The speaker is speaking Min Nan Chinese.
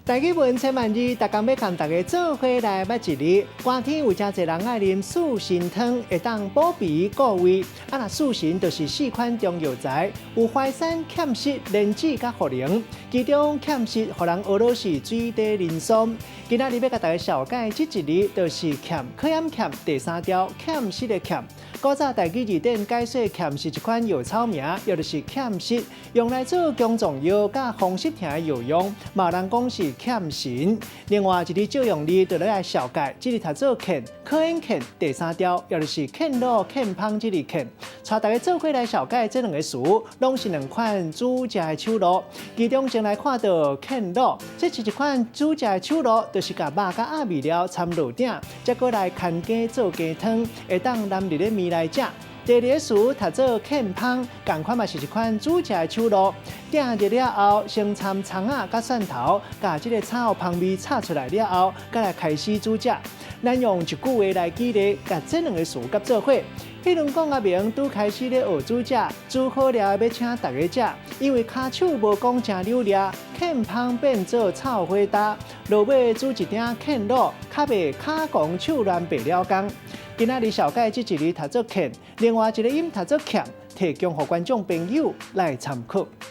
台語文千萬字，逐工欲共大家做伙來捌一字。寒天有誠濟人愛啉四神湯，會當補脾固胃。啊，若四神就是四款中藥材，有淮山、芡實、蓮子佮茯苓。其中芡實予人學做是水底人參。今仔日欲共大家紹介這一字，就是欠，可厭欠第三調芡實的芡。古早台語字典解說芡是一款藥草名，也就是芡實，用來做姜狀藥佮風濕疼的藥用，嘛有人講是欠神。另外一个借用字，就來紹介，這字讀做欠，可厭欠第三調，也就是欠滷欠芳這个欠。帶大家做伙來紹介這兩个詞，攏是兩款煮食的手路。其中先來看著欠滷，這是一款煮食的手路，就是共肉佮鴨味料摻落鼎，再閣來牽雞做雞湯，會當淋佇咧麵來食。第二个詞讀做欠芳，仝款嘛是一款煮食的手路。鼎熱了後，先摻蔥仔佮蒜頭，共這个炒芳味炒出來了後，閣來開始煮食。咱用一句話來舉例，共這兩个詞佮做伙。彼陣講阿明拄開始咧學煮食，煮好了欲請大家食，因為跤手無講誠溜掠，欠芳變做臭火焦，落尾煮一鼎欠滷，較袂跤狂手亂白了工。今仔日紹介這一字讀做欠，另外一个音讀做欠，提供予觀眾朋友來參考。